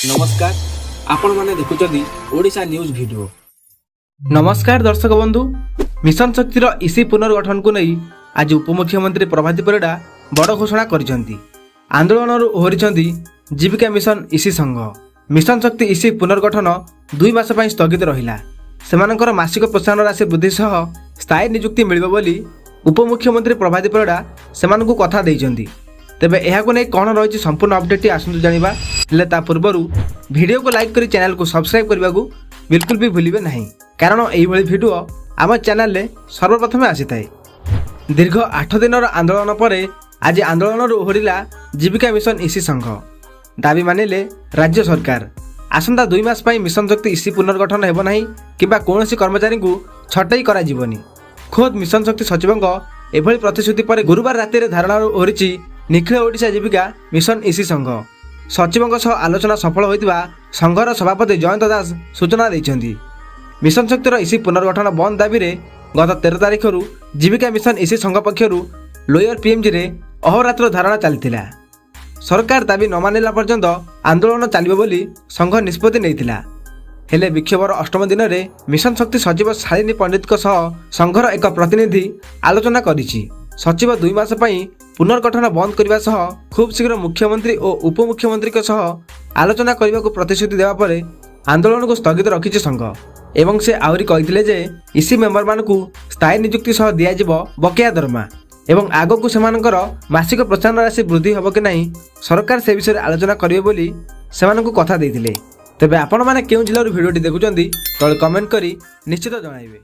ନମସ୍କାର, ଆପଣମାନେ ଦେଖୁଛନ୍ତି ଓଡ଼ିଶା ନ୍ୟୁଜ୍ ଭିଡ଼ିଓ। ନମସ୍କାର ଦର୍ଶକ ବନ୍ଧୁ। ମିଶନ ଶକ୍ତିର ଇସି ପୁନର୍ଗଠନକୁ ନେଇ ଆଜି ଉପମୁଖ୍ୟମନ୍ତ୍ରୀ ପ୍ରଭାତୀ ପରିଡ଼ା ବଡ଼ ଘୋଷଣା କରିଛନ୍ତି। ଆନ୍ଦୋଳନରୁ ଓହରିଛନ୍ତି ଜୀବିକା ମିଶନ ଇସି ସଂଘ। ମିଶନ ଶକ୍ତି ଇସି ପୁନର୍ଗଠନ 2 ମାସ ପାଇଁ ସ୍ଥଗିତ ରହିଲା। ସେମାନଙ୍କର ମାସିକ ପ୍ରୋତ୍ସାହନ ରାଶି ବୃଦ୍ଧି ସହ ସ୍ଥାୟୀ ନିଯୁକ୍ତି ମିଳିବ ବୋଲି ଉପମୁଖ୍ୟମନ୍ତ୍ରୀ ପ୍ରଭାତୀ ପରିଡ଼ା ସେମାନଙ୍କୁ କଥା ଦେଇଛନ୍ତି। ତେବେ ଏହାକୁ ନେଇ କ'ଣ ରହିଛି ସମ୍ପୂର୍ଣ୍ଣ ଅପଡେଟ୍ଟି, ଆସନ୍ତୁ ଜାଣିବା। ହେଲେ ତା ପୂର୍ବରୁ ଭିଡ଼ିଓକୁ ଲାଇକ୍ କରି ଚ୍ୟାନେଲକୁ ସବସ୍କ୍ରାଇବ୍ କରିବାକୁ ବିଲକୁଲ ବି ଭୁଲିବେ ନାହିଁ, କାରଣ ଏଇଭଳି ଭିଡ଼ିଓ ଆମ ଚ୍ୟାନେଲରେ ସର୍ବପ୍ରଥମେ ଆସିଥାଏ। ଦୀର୍ଘ 8 ଦିନର ଆନ୍ଦୋଳନ ପରେ ଆଜି ଆନ୍ଦୋଳନରୁ ଓହରିଲା ଜୀବିକା ମିଶନ ଇସି ସଂଘ। ଦାବି ମାନିଲେ ରାଜ୍ୟ ସରକାର। ଆସନ୍ତା 2 ମାସ ପାଇଁ ମିଶନ ଶକ୍ତି ଇସି ପୁନର୍ଗଠନ ହେବ ନାହିଁ କିମ୍ବା କୌଣସି କର୍ମଚାରୀଙ୍କୁ ଛଟେଇ କରାଯିବନି। ଖୋଦ୍ ମିଶନ ଶକ୍ତି ସଚିବଙ୍କ ଏଭଳି ପ୍ରତିଶ୍ରୁତି ପରେ ଗୁରୁବାର ରାତିରେ ଧାରଣାରୁ ଓହରିଛି ନିଖିଳ ଓଡ଼ିଶା ଜୀବିକା ମିଶନ ଇସି ସଂଘ। ସଚିବଙ୍କ ସହ ଆଲୋଚନା ସଫଳ ହୋଇଥିବା ସଂଘର ସଭାପତି ଜୟନ୍ତ ଦାସ ସୂଚନା ଦେଇଛନ୍ତି। ମିଶନ ଶକ୍ତିର ଇସି ପୁନର୍ଗଠନ ବନ୍ଦ ଦାବିରେ ଗତ 13 ତାରିଖରୁ ଜୀବିକା ମିଶନ ଇସି ସଂଘ ପକ୍ଷରୁ ଲୋୟର ପିଏମ୍ଜିରେ ଅହୋରାତ୍ର ଧାରଣା ଚାଲିଥିଲା। ସରକାର ଦାବି ନ ମାନିଲା ପର୍ଯ୍ୟନ୍ତ ଆନ୍ଦୋଳନ ଚାଲିବ ବୋଲି ସଂଘ ନିଷ୍ପତ୍ତି ନେଇଥିଲା। ହେଲେ ବିକ୍ଷୋଭର ଅଷ୍ଟମ ଦିନରେ ମିଶନ ଶକ୍ତି ସଚିବ ଶାଳିନୀ ପଣ୍ଡିତଙ୍କ ସହ ସଂଘର ଏକ ପ୍ରତିନିଧି ଆଲୋଚନା କରିଛି। ସଚିବ 2 ମାସ ପାଇଁ ପୁନର୍ଗଠନ ବନ୍ଦ କରିବା ସହ ଖୁବ୍ ଶୀଘ୍ର ମୁଖ୍ୟମନ୍ତ୍ରୀ ଓ ଉପମୁଖ୍ୟମନ୍ତ୍ରୀଙ୍କ ସହ ଆଲୋଚନା କରିବାକୁ ପ୍ରତିଶ୍ରୁତି ଦେବା ପରେ ଆନ୍ଦୋଳନକୁ ସ୍ଥଗିତ ରଖିଛି ସଂଘ। ଏବଂ ସେ ଆହୁରି କହିଥିଲେ ଯେ ଇସି ମେମ୍ବରମାନଙ୍କୁ ସ୍ଥାୟୀ ନିଯୁକ୍ତି ସହ ଦିଆଯିବ ବକେୟା ଦରମା ଏବଂ ଆଗକୁ ସେମାନଙ୍କର ମାସିକ ପ୍ରୋତ୍ସାହନ ରାଶି ବୃଦ୍ଧି ହେବ କି ନାହିଁ, ସରକାର ସେ ବିଷୟରେ ଆଲୋଚନା କରିବେ ବୋଲି ସେମାନଙ୍କୁ କଥା ଦେଇଥିଲେ। ତେବେ ଆପଣମାନେ କେଉଁ ଜିଲ୍ଲାରୁ ଭିଡ଼ିଓଟି ଦେଖୁଛନ୍ତି, ତଳେ କମେଣ୍ଟ କରି ନିଶ୍ଚିତ ଜଣାଇବେ।